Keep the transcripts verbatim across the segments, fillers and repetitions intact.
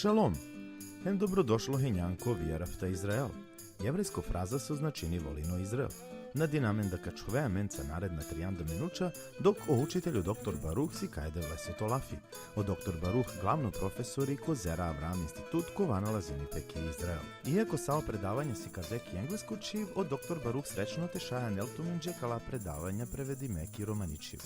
Šalom! Hem dobrodošlo hinjan ko Veahavta Izrael. Jevrejsko fraza so značini volin o Izrael. Nadinamen da ka ačhove amenca naredna trianda minuća, dok o učitelj o doktor Baruh sikaj e Devlesoro lafi. O doktor Baruh glavno profesori ko Zera Avraam Institut, kova nalazini pe ki Izrael. Iako sa o predavanja sikade ki englesko čhib, o doktor Baruh srećno te šaj anel tumenđe kala predavanja prevedime ki romani čhib.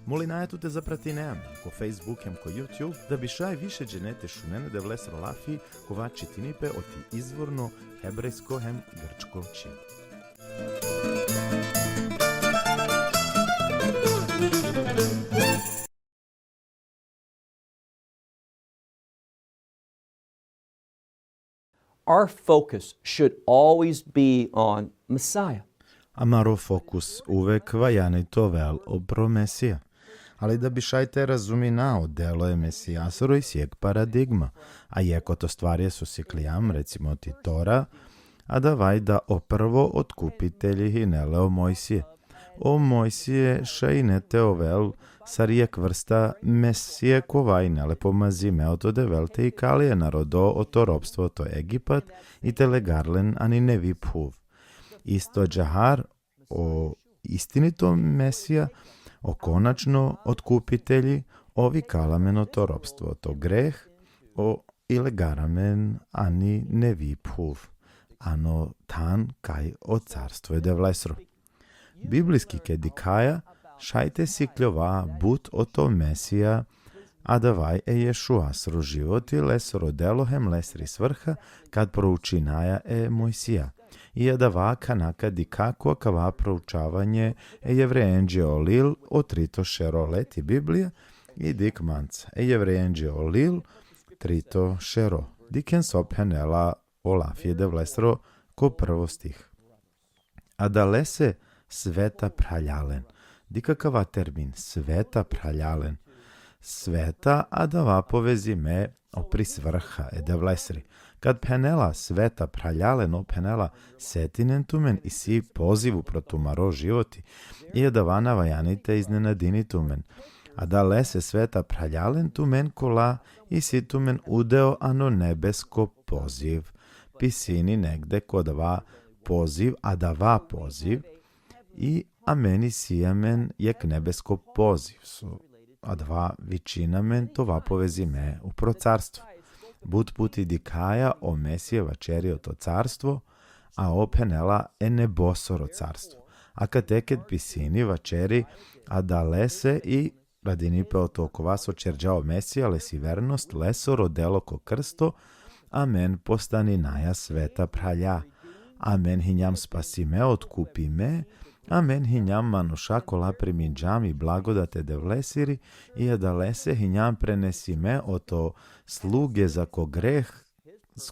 Molinaja tut te zapratine amen ko Facebook hem ko YouTube, da bi šaj više džene te šunen e Devlesoro lafi, kova čitini pe oti izvorno hebrejsko hem grčko čhib. Our focus should always be on Messiah. Amaro fokus uvek valjani te ovel opro Mesija. Ali da bi šaj te razumina o delo e Mesijasoro, isi jekh paradigma, a jekh oto stvarja so sikljam, recimo oti Tora, adava i da o prvo otkupitelji hine le o Mojsije. O Mojsije šaj ine te ovel sar jekh vrsta Mesije kova ine le pomazime oto Devel te ikali e narodo oto ropstvo oto Egipat i te legar len ani nevi phuv. Isto ađahar o istinito Mesija, o konačno otkupitelji, ov ikala amen oto ropstvo oto greh, o i legar amen ani nevi phuv, ano than kaj o carstvo e Devlesoro. Biblijski ked dikhaja, šaj te sikljova but oto Mesija, adava i e Ješuasoro životi, lesoro delo hem lesri svrha, kad proučinaja e Mojsija. I adava akana ka dikha ko akava proučavanje e Jevrejenđe o lil, o trito šero leti Biblija, i dikh manca. E Jevrejenđe o lil, trito šero. Dikhen so phenela o lafi e Devlesoro ko prvo stih. Adalese sveta phralalen. Dikh akava termin, sveta phralalen. Sveta, adava povezime opri svrha e Devlesri. Kad phenela sveta phralalen, ov phenela setinen tumen isi poziv upro tumaro životi. I adava na valjani te iznenadini tumen. Adalese sveta phralalen, tumen kola isi tumen udeo ano nebesko poziv. Pisini negde ko adava poziv, adava poziv, i amen isi amen jekh nebesko poziv, so adava vičina amen te ova povezime upro carstvo. But puti dikhaja o Mesija vaćeri oto carstvo, a ov phenela e nebosoro carstvo. Akate ked pisini vaćeri adalese i radini pe oto kova so ćerđa o Mesija, lesi vernost, lesoro delo ko krsto, amen postaninaja sveta phralja. Amen hinjam spasime, otkupime, amen hinjam manuša kola priminđam i blagodat e Devlesiri, i adalese hinjam prenesime oto sluge zako greh,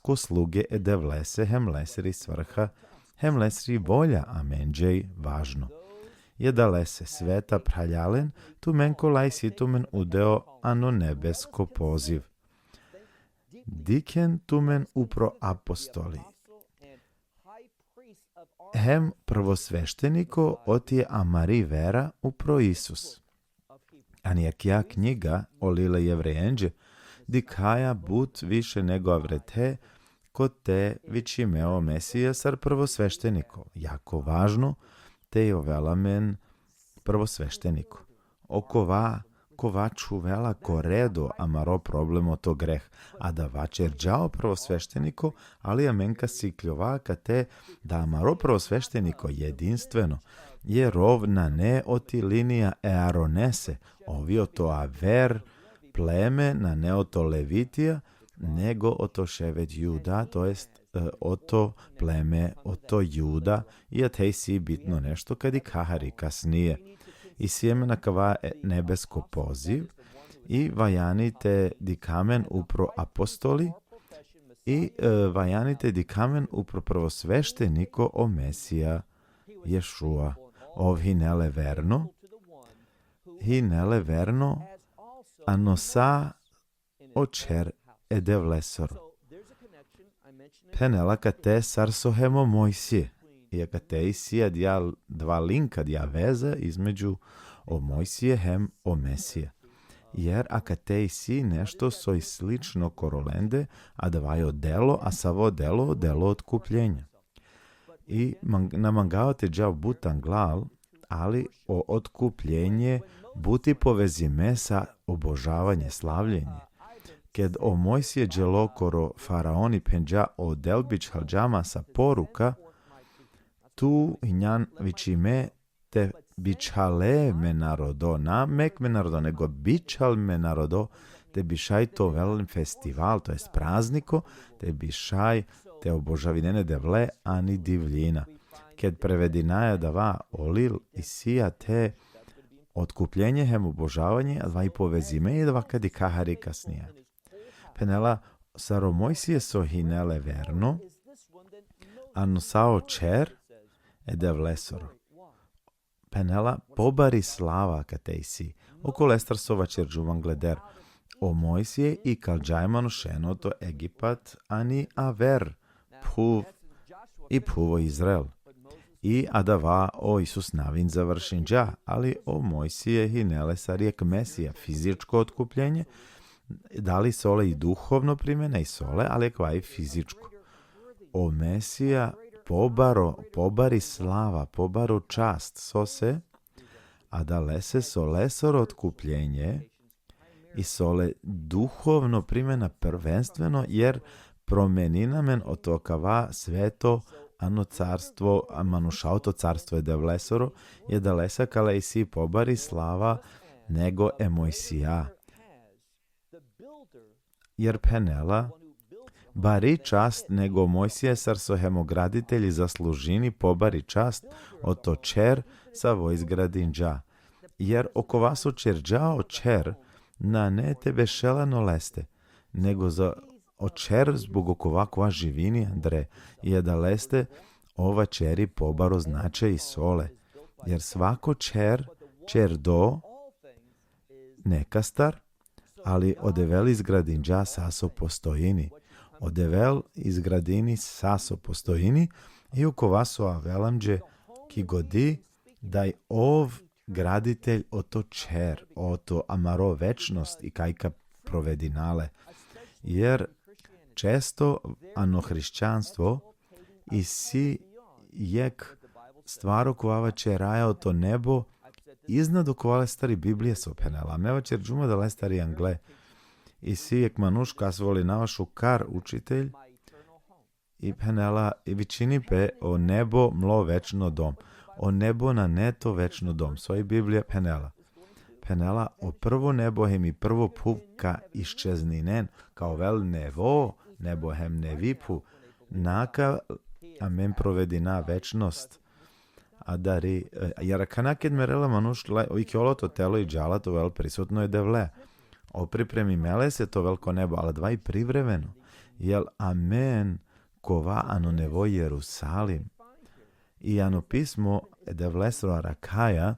ko sluge e Devlese, hem lesri svrha, hem lesri volja amenđe i važno. I adalese sveta phralalen, tumen kola isi tumen udeo ano nebesko poziv. Dikhen tumen upro apostoli. Hem prvosvešteniko oti amari vera upro Isus. Ani akija knjiga o lil e Jevrejenđe, dikhaja but više nego avrethe, kote vičime o Mesija sar prvosvešteniko. Jako važno, te i ovel amen prvosvešteniko. Okova, kova čhuvela ko redo amaro problem oto greh. Adava ćerđa o prvosvešteniko, ali amen ka sikljova kate da amaro prvosvešteniko jedinstveno, jer ov nane oti linija e Aronese, ov i oto aver pleme, nane oto Levitija, nego oto ševet Juda, to jest, e, oto pleme, oto Juda, i ate isi bitno nešto ked dikha hari kasnije. Isi amen akava, e, nebesko poziv, i valjani te dikha amen upro apostoli, i, e, valjani te dikha amen upro prvosvešteniko o Mesija Ješua. Ov hine le verno, hine le verno ano sa o ćher e Devlesoro. Phenela kate sar so hem o Mojsije. I akate isi adija, adava link, adija veza između o Mojsije hem o Mesija. Jer akate isi nešto soj slično korolende, adava i o delo, a savo delo, delo otkupljenja. I mang-, na mangava te džav but anglal, ali o otkupljenje but i povezime sa obožavanje, slavljenje. Ked o Mojsije dželo koro faraoni, phenđa: Odel bičhalđa ma sa poruka, tu hinjan vičime te bičhale me narodo, na mek me narodo, nego bičhal me narodo, te bi šaj te ovel festival, to jest prazniko, te bi šaj te obožavinen e Devle ani divljina. Ked prevedinaja adava, o lil isi ate otkupljenje hem obožavanje, adava i povezime i adava ka dikha hari kasnije. Phenela: Sar o Mojsije so hine le verno, ano sa o čher e Devlesoro. Phenela: Pobari slava akate isi. Okolestar so vaćerđum angleder. O Mojsije ikalđa e manušen oto Egipat ani aver phuv, i phuv o Izrael. I adava o Isus Navin završinđa, ali o Mojsije hine le sar jek Mesija, fizičko otkupljenje, dali isi ole i duhovno primena, isi ole, ali akava i fizičko. O Mesija pobaro, pobari slava, pobaro čast, sose, adalese so lesoro otkupljenje isi ole duhovno primena prvenstveno, jer promenini amen oto akava sveto ano carstvo, a manuša oto carstvo e Devlesoro, i adalese akale isi pobari slava nego e Mojsija. Jer phenela: Bari čast nego Mojsije, sar so hem o graditelji zaslužini pobari čast oto čher savo izgradinđa. Jer okova so ćerđa o čher, nane te bešel ano leste, nego za o čher zbog okova kova živini andre, i adaleste ov vaćeri pobaro značaj isi ole. Jer svako čher, ćerdo nekastar, ali o Devel izgradinđa sa so postojini. O Devel izgradini sa so postojini, i okova so avela amenđe ki godi, da i ov graditelj oto čher, oto amaro večnost i kaj ka provedina le. Jer često ano hrišćanstvo isi jek stvar okova vaćeraja oto nebo, iznad okova lestar i Biblija so phenela. Me vaćerđum adalestar i angle. Isi jek manuš kas volinava šukar učitelj, i phenela, i vičini pe: O nebo mlo večno dom. O nebo nane to večno dom. So i Biblija phenela? Phenela: O prvo nebo hem i prvo phuv ka iščezninen, ka ovel nevo nebo hem nevi phuv. Na ka amen provedina večnost adari, e, jer akana ked merela manuš, la, ikljola oto telo i džala te ovel prisutno e Devle. Ov pripremime lese te ovel ko nebo, ali adava i privremeno. Jer amen ka ova ano nevo Jerusalim. I ano pismo e Devlesoro arakhaja,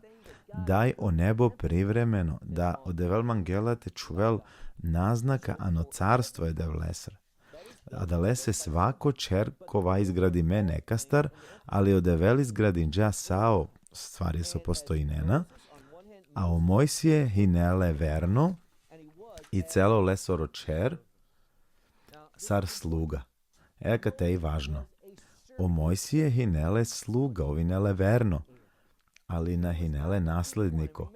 da i o nebo privremeno, da o Devel mangela te čhuvel naznaka ano carstvo e Devlesoro. Adalese svako čher ka ova izgradime nekastar, ali o Devel izgradinđa sa o stvari so postojinena, a o Mojsije hine le verno i celo lesoro čher sar sluga. E, akate i važno. O Mojsije hine le sluga, ov hine le verno, ali na hine le nasledniko.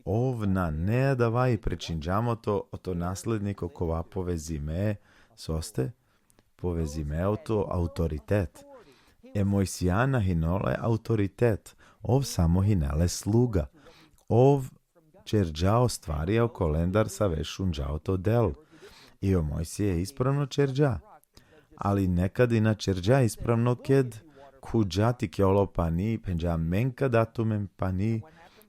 Ov nane, adava i pričinđam oto, oto nasledniko ka ova povezime, soste? Povezime oto autoritet. E Mojsija na hine le autoritet, ov samo hine le sluga. Ov ćerđa o stvarja okolendar save šunđa oto Del. I o Mojsije ispravno ćerđa. Ali nekad i na ćerđa ispravno ked khuđa te iklol o pani, phenđa: Amen ka da tumen pani,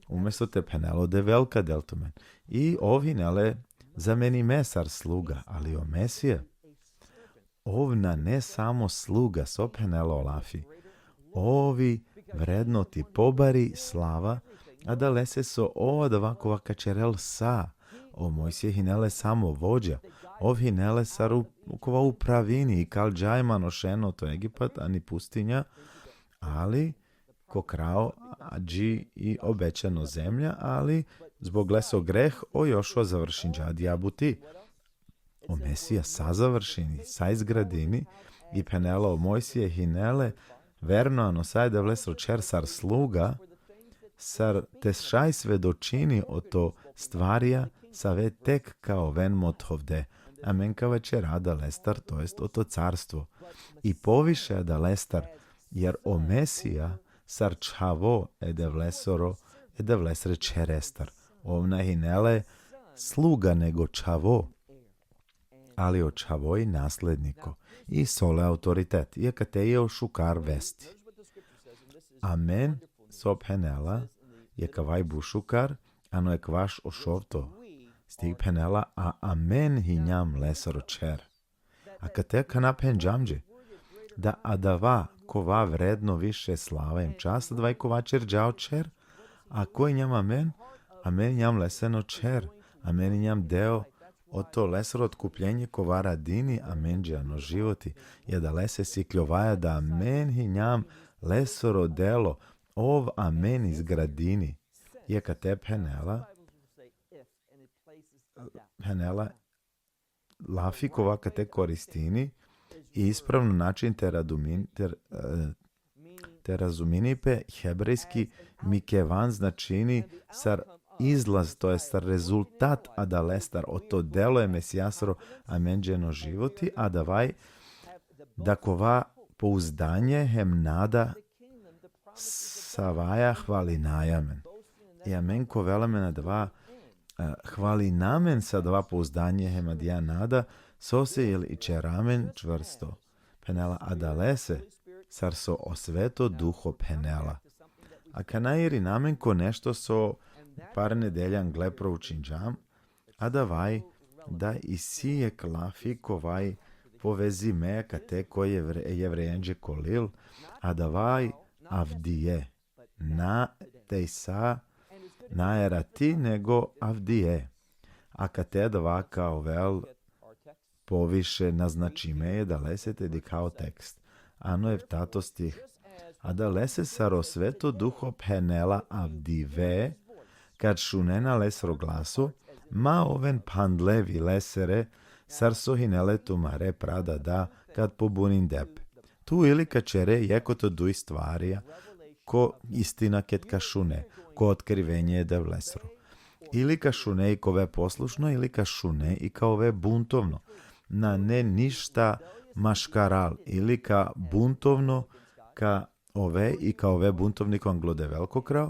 umesto te phenel: O Devel ka del tumen. I ov hine le zamenime sar sluga, ali o Mesija, ov nane samo sluga, so phenela o lafi. Ov i vrednoti pobari slava, adalese so ov adava ka ova ka ćerel sa. O Mojsije hine le samo vođa, ov hine le sar u-, ka ova upravini, ikalđa e manušen oto Egipat ani pustinja, ali ko kraj adži i obećano zemlja, ali Zbog leso greh, o Jošua završinđa adija buti. O Mesija sa završini, sa izgradini, i phenela o Mojsije hine le verno ano sa e Devlesro čher sar sluga, sar te šaj svedočini oto stvarija save tek ka oven mothovde. Amen ka vaćera adalestar, to jest oto carstvo. I poviše adalestar, jer o Mesija sar čhavo e Devlesoro, e Devlesre čherestar. Ov na hine le sluga nego čhavo, ali o čhavo i nasledniko, i so le autoritet, i akate i o šukar vesti. Amen, so phenela, i akavaj but šukar, ano ekvaš o šovto stih phenela, a amen hinjam lesoro čher. Akate kana phenđam dži, da adava kova vredno više slava em čast, adava i kova ćerđa o čher, a ko hinjam amen, amen hinjam leseno čher, amen hinjam deo oto lesoro otkupljenje kova radini amenđe ano životi, i adalese sikljovaja da amen hinjam lesoro delo, ov amen izgradini. I akate phenela, phenela, lafi kova akate koristini, i ispravno način te radumin-, te, e, te razumini pe hebrejski mikevan značini sar izlaz, to jest sar rezultat adalestar, oto delo e Mesijasoro amenđe ano životi, adava i da kova pouzdanje hem nada savaja hvalinaja amen. I amen ka ovel amen adava, e, hvalina amen sa adava pouzdanje hem adija nada, sose ili ćera amen čvrsto. Phenela adalese, sar so o Sveto Duho phenela. Akana irina amen ko nešto so par nedelja angle proučinđam, adava i da isi jekh lafi kova i povezime akate ko Jevre-, Jevrejenđe ko lil, adava i avdije. Na te sa, na erati, nego avdije. Akate adava ka ovel poviše naznačime, adalese te dikha o tekst. Ano eftato stih. Adalese sar o Sveto Duho phenela avdive, kad šunena lesro glaso, ma oven phandle vi lesere, sar so hine le tumare pradada, kad pobuninde pe. Tu ili ka ćere jekh oto duj stvarija, ko istina ked ka šune, ko otkrivenje e Devlesro. Ili ka šune i ka ove poslušno, ili ka šune i ka ove buntovno. Nane ništa maškaral, ili ka buntovno ka ove i ka ove buntovniko anglo Devel ko kraj,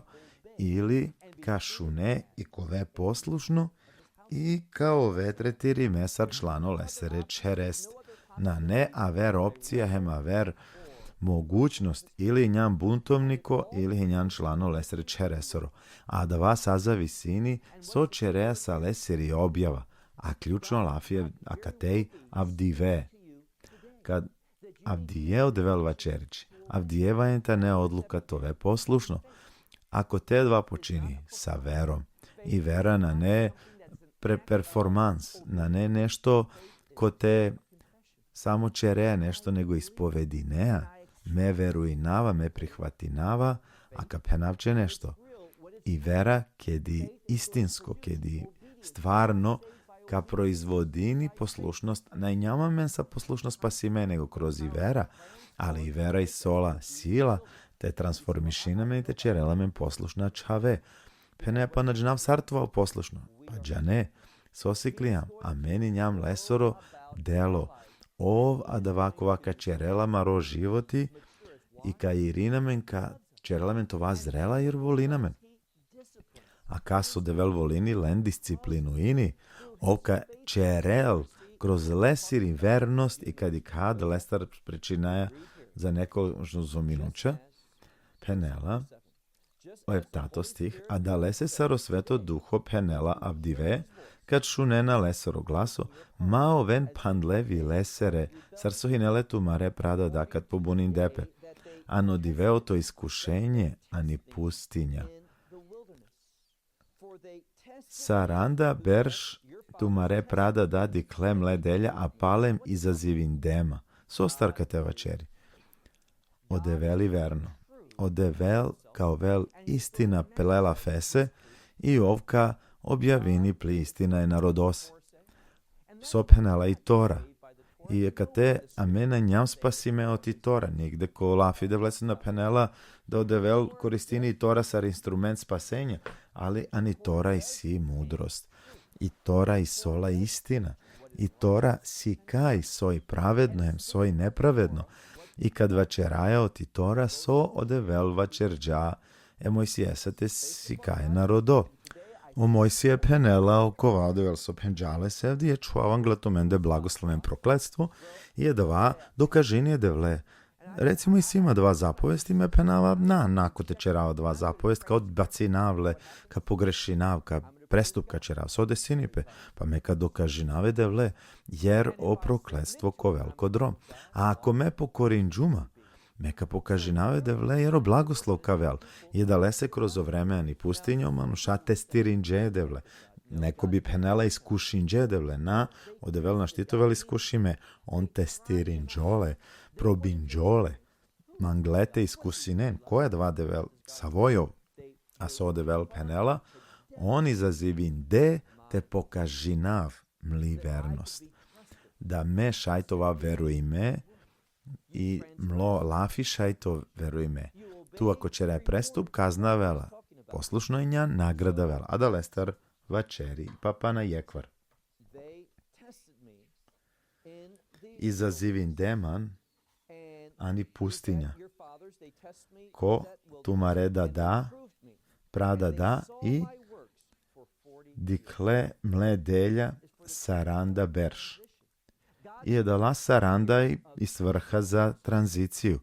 ili ka šune i ka ove poslušno, i ka ove tretirime sar člano lesere čherest. Nane aver opcija hem aver mogućnost, ili hinjam buntovniko, ili hinjam člano lesere čheresoro. Adava sa zavisini so ćerea sa lesiri objava, a ključno lafi akate i avdive. Kad avdije o Devel vaćeri, avdije valjani tane odluka te ove poslušno. Ako te adava počini sa verom, i vera nane pre-, performans, nane nešto kote samo ćerea nešto, nego ispovedinea, me verujnava, me prihvatinava, a ka phenav će nešto. I vera kedi istinsko, kedi stvarno ka proizvodini poslušnost, na hinjam amen sa poslušnost spasime, nego kroz i vera, ali i vera isi ola sila te transformišini amen i te ćerel amen poslušna čhave. Phenea, pa na džanav sar te ovav poslušno. Pa džane, so siklijam, amen hinjam lesoro delo. Ov adava kova ka ćerel amaro životi, i ka irini amen, ka ćerel amen te ova zrela, jer volini amen. A kas o Devel volini, len disciplinuini, ov ka ćerel kroz lesiri vernost, i kad i kad lestar pričinaja za neko zo minuća, phenela, o eftato stih, adalese sar o Sveto Duho phenela avdive, kad šunena lesoro glaso, ma oven phandle vi lesere, sar so hine le tumare pradada kad pobuninde pe. Ano dive oto iskušenje ani pustinja. Saranda berš tumare pradada dikhle mle delja, a palem izazivinde ma. Sostar kate vaćeri. O Devel i verno. O Devel ka ovel istina ple lafese, i ov ka objavini pli istina e narodose. So phenela i Tora. I akate amen na injam spasime oti Tora, nigde ko lafi e Devlesoro na phenela da o Devel koristini i Tora sar instrument spasenja, ali ani Tora isi mudrost. I Tora isi ola istina. I Tora sikaji so i pravedno hem so i nepravedno. I kad vaćeraja oti Tora, so o Devel vaćerđa e Mojsijese te sikaja e narodo. O Mojsije phenela okova o Devel so phenđa lese: Avdive čhuvav angla tumende blagoslovo hem prokletstvo, i adava dokažini e Devle. Recimo, isi ma adava zapovesti, me phenava: na, na, ako te ćerav adava zapovest, ka odbacinav le, ka pogrešinav, ka prestup ka ćerav. So desini pe? Pa me ka dokažinav e Devle, jer o prokletstvo ka ovel ko drom. A ako me pokorinđum ma, me ka pokažinav e Devle, jer o blagoslov ka ovel. I adalese kroz o vreme ani pustinjo manuša testirinđe e Devle. Neko bi phenela iskušinđe e Devle. Na, o Devel našti te ovel iskušime, on testirinđole, probinđole. Mangle te iskusinen, koj adava Devel, savo i ov. A so o Devel phenela: on izazivinde te pokažinav mli vernost. Da me šaj te ovav verujme, i mlo lafi šaj te verujme. Tu ako ćere prestup, kazna avela. Poslušno injan, nagrada avela. Adalestar vaćeri, pa pana jekhvar. Izazivinde man ani pustinja, ko tumare dada, pradada, i dikhle mle delja saranda berš. I adala saranda i, i svrha za tranziciju.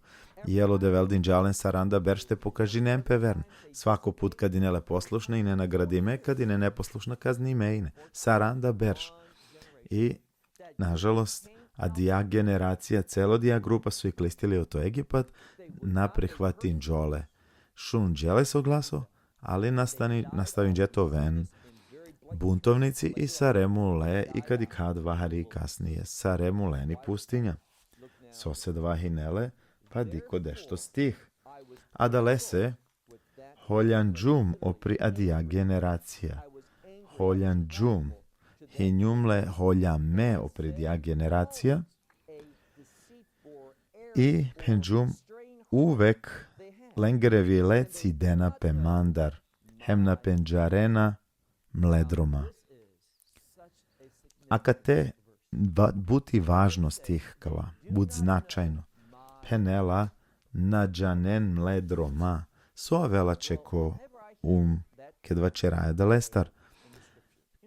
Jer o Devel dinđa len saranda berš te pokažinen pe verno. Svako put kad ine le poslušne, ine nagradime, kad ine neposlušna, kaznime ine. Saranda berš. I, nažalost, adija generacija, celo adija grupa so iklistili oto Egipat, na prihvatinđole. Šunđe le so glaso, ali nastani, nastavinđe te oven buntovnici i sare mule i ka dikha adava hari kasnije, sare mule ani pustinja. Sose adava hine le? Pa dikh o dešto stih. Adalese holjanđum opri adija generacija. Holjanđum. Hinjum le holjame opri adija generacija. I phenđum: uvek lengere vile cidena pe mandar, hem na pendžarena mle droma. Akate ba-, but i važno stih kava, but značajno. Phenela: na džanen mle droma. So avela će ko um ked vaćeraja adalestar?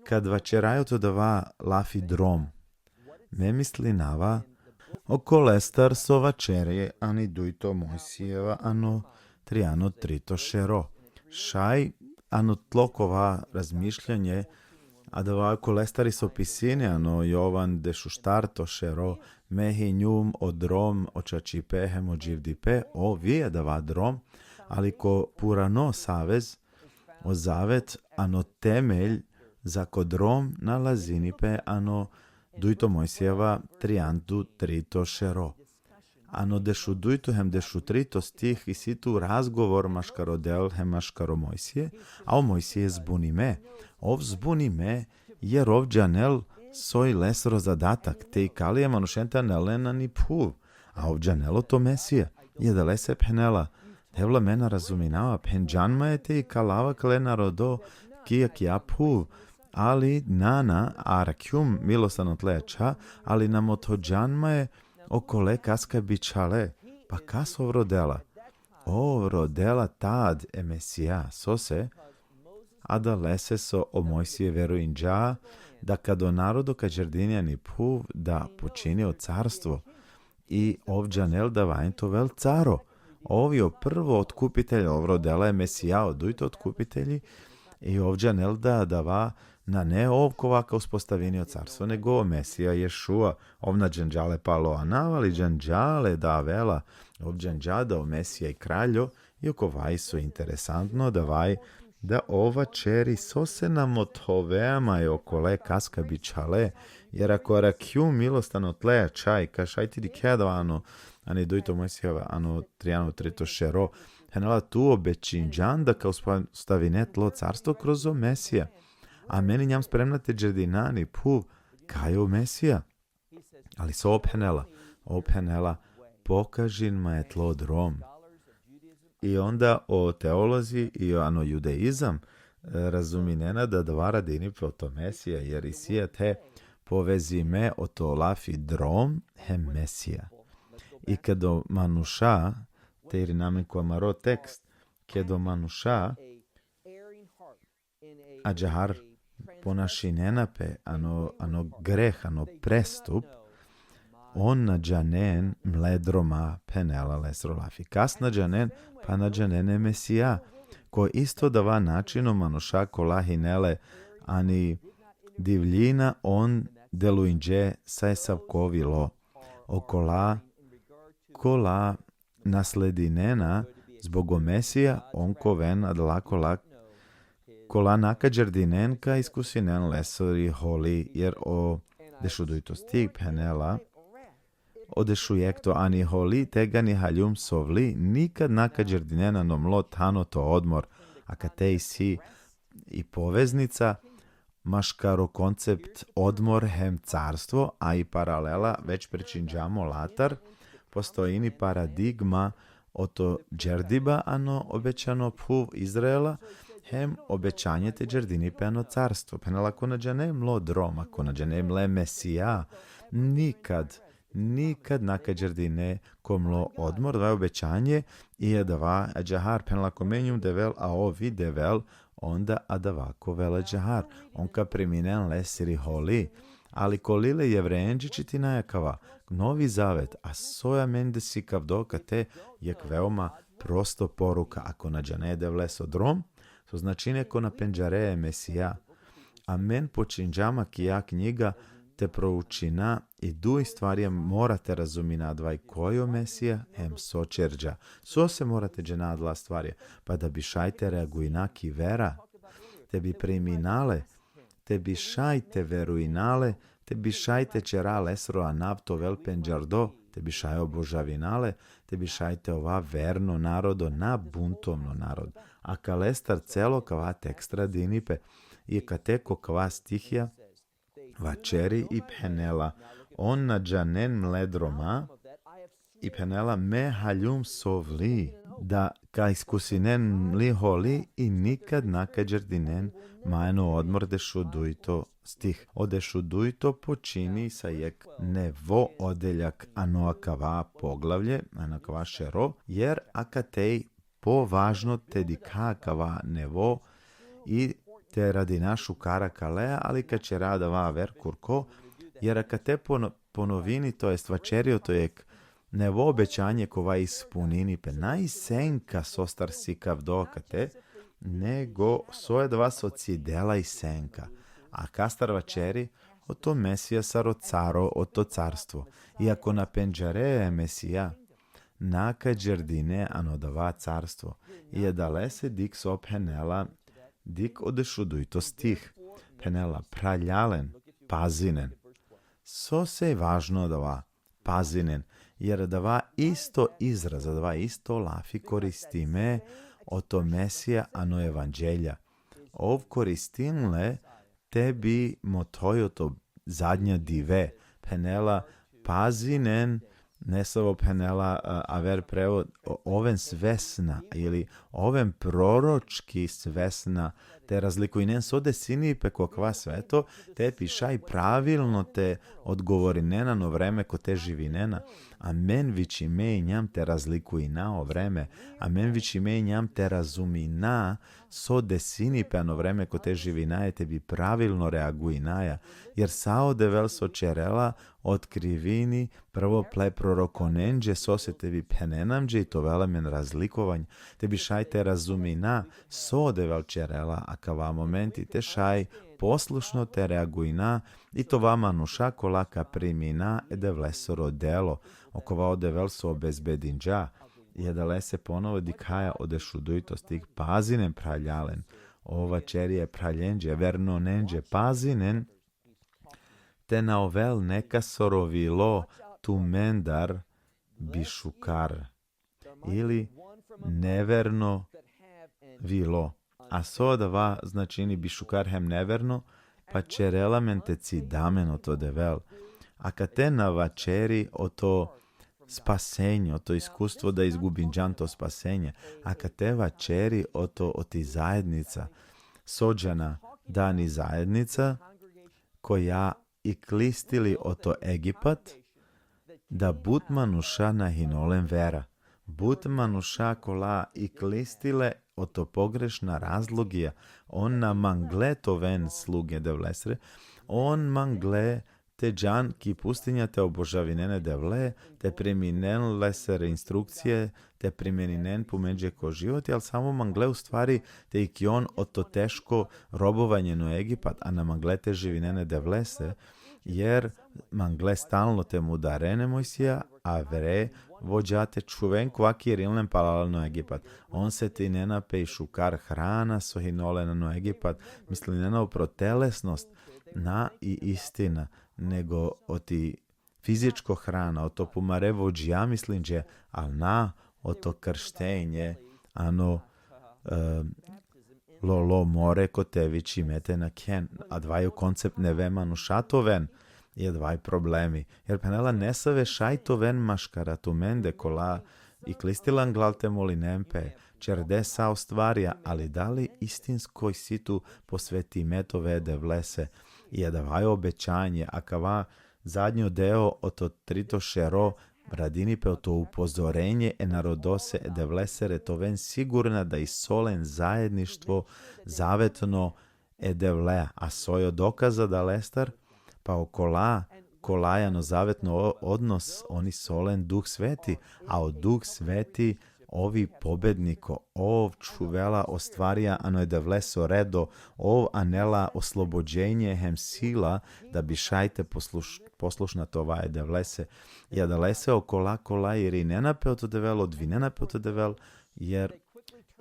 Kad vaćeraja oto adava lafi drom, me mislinava okolestar so vaćeri ani dujto Mojsijeva ano trijano trito šero. Šaj ano tlo kova razmišljanje, adava okolestar isi opisini ano Jovan dešuštarto šero: me hinjum o drom, o čačipe hem o dživdipe. Ov i adava drom, ali ko purano savez, o zavet, ano temelj zako drom nalazini pe ano dujto Mojsijeva triandu trito šero. Ano dešudujto hem dešutrito stih isi tu razgovor maškaro Devel hem maškaro Mojsije, a o Mojsije zbunime. Ov zbunime, jer ov džanel so i lesro zadatak, te ikali e manušen te anel len ani phuv, a ov džanel oto Mesija. I adalese phenela: Devla, me na razuminava, phenđan ma e te ikalava kale narodo ki akija phuv, ali na, na, arakhjum milost ano tle jačha, ali na mothođan ma e okole kas ka bičhale. Pa kas ov rodela? Ov rodela tad e Mesija, sose? Adalese so o Mojsije verujinđa da kad o narodo ka đerdini ani phuv, da počini o carstvo, i ov džanel da valjani te ovel caro. Ov i o prvo otkupitelj, ov rodela e Mesija, o dujto otkupitelji, i ov džanel da adava nane ov kova ka uspostavini o carstvo, nego o Mesija Ješua. Ov na džanđa le palo anav, ali džanđa le da avela. Ov džanđa da o Mesija i kraljo, i okova isto interesantno, adava i da ov vaćeri: sose na mothovea ma e okole kas ka bičhale, jer ako arakhjum milost ano tle jačha, ka šaj te dikhe adava ano, ani dujto Mojsijeva, ano trijano trito šero. Phenela, tu obećinđan da ka uspostavine tlo carstvo kroz o Mesija. Amen injam spremna te džerdina ani phuv kaj o Mesija. Ali so ov phenela? Ov phenela, pokažin ma e tlo drom. I onda o teolozi i ano judaizam, e, razuminena da dava radini pe oto Mesija, jer isi ate povezime oto lafi drom hem Mesija. I kad o manuša, te irina amen ko amaro tekst, kad o manuša ađahar ponašinena pe ano, ano greh, ano prestup, on na džanen mle droma, phenela lesro lafi. Kas na džanen? Pa na džanen e Mesija. Ko isto dava način o manuša kola hine le ani divljina, on deluinđe sa esavko vilo. Okola kola nasledinena zbog o Mesija, on ka oven adala kola, kola na ka džerdinen ka iskusinen lesiri holi, jer o dešudujto stih phenela, o dešujekto: ani holi tegani haljum sovli, nikad na ka džerdinen ano mlo than oto odmor. Akate isi i poveznica maškaro koncept odmor hem carstvo, a i paralela, već pričinđam olatar, postojini paradigma oto džerdiba ano obećano phuv Izraela, hem obećanje te džerdini pe ano carstvo. Phenela, ako na džane mlo drom, ako na džane mle Mesija, nikad, nikad na ka džerdine ko mlo odmor, dava obećanje, i adava ađahar. Phenela, ako me injum Devel, a ov i Devel, onda adava ka ovel ađahar. On ka priminen lesiri holi. Ali koli le Jevrejenđe čitinaja kava, Novi zavet, a so amen de sikavdo kate, jekh veoma prosto poruka: ako na džane e Devleso drom, so značini ako na pendžare e Mesija. Amen počinđam akija knjiga te proučina i duj stvarja mora te razumina: adava i koj o Mesija, hem so ćerđa. Sose mora te džana adala stvarja? Pa da bi šaj te reaguina ki vera, te bi primina le, te bi šaj te veruina le, te bi šaj te ćera lesro anav te ovel pendžardo, te bi šaj obožavina le, te bi šaj te ova verno narodo, na buntovno narodo. Akalestar celo kava tekst radini pe. I kate ko kava stihija vaćeri i phenela: on na džanen mle droma, i phenela: me haljum sovli, da ka iskusinen mli holi i nikad na ka džerdinen ma ano odmor. Dešudujto stih. O dešudujto počini sa jekh nevo odeljak ano akava poglavlje, ano akava šero, jer akate i považno te dikha kava nevo i te radina šukar akalea, ali ka ćera adava aver kurko, jer akate pono-, ponovini, to jest vaćeri oto jekh nevo obećanje kova ispunini pe. Na i senka sostar sikavdo kate, nego so adava so cidela i senka. A kastar vaćeri? Oto Mesija sar o caro oto carstvo. I ako na pendžare e Mesija, na ka džerdine ano adava carstvo. I adalese dik so phenela, dik o dešudujto stih. Phenela: phraljalen, pazinen. Sose važno adava pazinen? Jer adava isto izraz, adava isto lafi koristime oto Mesija ano evanđelja. Ov koristin le te bi mothoj oto zadnja dive. Phenela: pazinen, nesavo phenela, a, aver prevod, o-, oven svesna, ili oven proročki svesna, te razlikujnen so desini pe ko kava sveto, te bi šaj pravilno te odgovorinen ano vreme kote živinena. Amen vičime injam te razlikuina o vreme, amen vičime injam te razumina so desini pe ano vreme kote živinaja, te bi pravilno reaguinaja, jer sa o Devel so ćerela, otkrivini prvo ple prorokonenđe, sose te bi phenen amenđe i te ovel amen razlikovanje, te bi šaj te razumina so o Devel ćerela akava momenti, te šaj poslušno te reaguina i te ova manuša kola ka primina e Devlesoro delo, okova o Devel so obezbedinđa. I adalese ponovo dikhaja o dešudujto stih: pazinen, phraljalen. Ov vaćeri e phraljenđe, vernonenđe: pazinen te na ovel nekasoro vilo tumendar bišukar. Ili neverno vilo. A so adava značini bišukar hem neverno? Pa ćerela amen te cida amen oto Devel. A kate na vaćeri oto spasenje, oto iskustvo da izgubinđan to spasenje, a kate vaćeri oto, oti zajednica, so džana da ani zajednica koja iklistili oto Egipat, da but manuša na hine len vera. But manuša kola iklistile oto pogrešna razlogija, on na mangle te oven sluge Devlesere, on mangle te džan ki pustinja te obožavinen e Devle, te priminen lesere instrukcije, te primeninen pumenđe ko životi, ali samo mangle u stvari te ikjon oto teško robovanje ano Egipat, a na mangle te živinen e Devlese, jer mangle stalno te mudaren e Mojsija, avere vođa te čhuven kova ki irin len palal ano Egipat. On setinena pe i šukar hrana so hine len ano Egipat, mislinena upro telesnost, na i istina, nego oti fizičko hrana, oto pumare vođija mislinđe, al na oto krštenje, ano, e, lolo more kote vičime te nakhen, adava i koncept neve manuša te oven, i adava i problemi. Jer phenela nesave šaj te oven maškar tumende kola iklistila anglal te molinen pe, ćerde sa o stvarja, ali dali istinsko isi tu posvetime te ove e Devlese, i adava i obećanje, akava zadnjo deo oto trito šero, radini pe oto upozorenje e narodose e Devlesere te oven sigurna da isi len zajedništvo zavetno e Devlea, a soj o dokaz adalestar? Pa okola, kola i ano zavetno o-, odnos, on isi len Duh Sveti, a o Duh Sveti ov i pobedniko, ov čhuvela o stvarja ano e Devleso redo, ov anela oslobođenje hem sila da bi šaj te posluš-, poslušna te ova e Devlese. I adalese okola kola irinena pe oto Devel, odvinena pe oto Devel, jer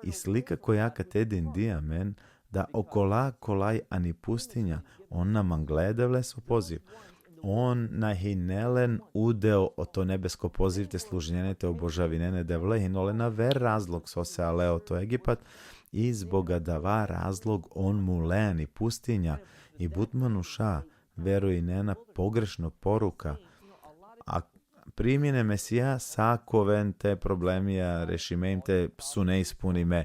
i slika koja kate dindi amen, da okola kola i ani pustinja, on na mangle e Devleso poziv. On na hine len udeo oto nebesko poziv te služinen e, te obožavinen e Devle, hine len aver razlog sose ale oto Egipat, i zbog adava razlog on mule ani pustinja, i but manuša verujnena pogrešno poruka. A primin e Mesija, sa ka oven te problemija rešime, te sune ispunime.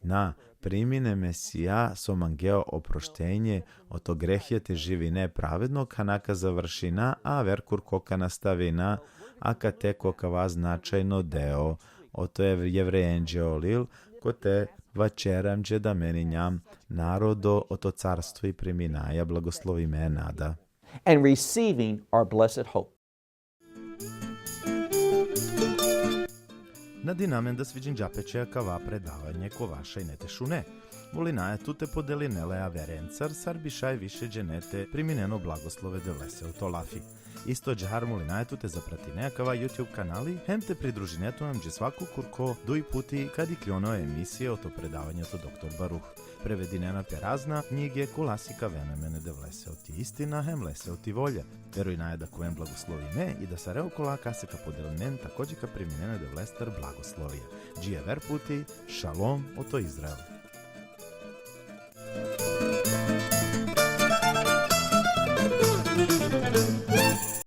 Na, primin e Mesija so mangea oproštenje oto grehija, te živine pravedno, kana ka završina, a aver kurko ka nastavina, a kate ko kava značajno deo oto Jev-, Jevrejenđe o lil, kote vaćeri amenđe da amen injam narodo oto carstvo i priminaja blagoslovime nada. And receiving our blessed hope. Nadinamen da sviđinđa pe će akava predavanje kova šaj ine te šune. Molinaja tut te podeline le averencar, sar bi šaj više džene te priminen o blagoslove Devlese oto lafi. Isto ađahar molinaja tut te zapratine akava YouTube kanali, hem te pridružine tut amenđe svako kurko duj puti kad ikljon o emisije oto predavanje oto doktor Baruh. Prevedinena pe razna knjige kola sikavena amen e Devlese oti istina hem lese oti volja. Verujnaja da ka oven blagoslovime i da sare okola kase ka podelinen takođe ka priminen e Devlestar blagoslovija. Dži aver puti, šalom oto Izrael.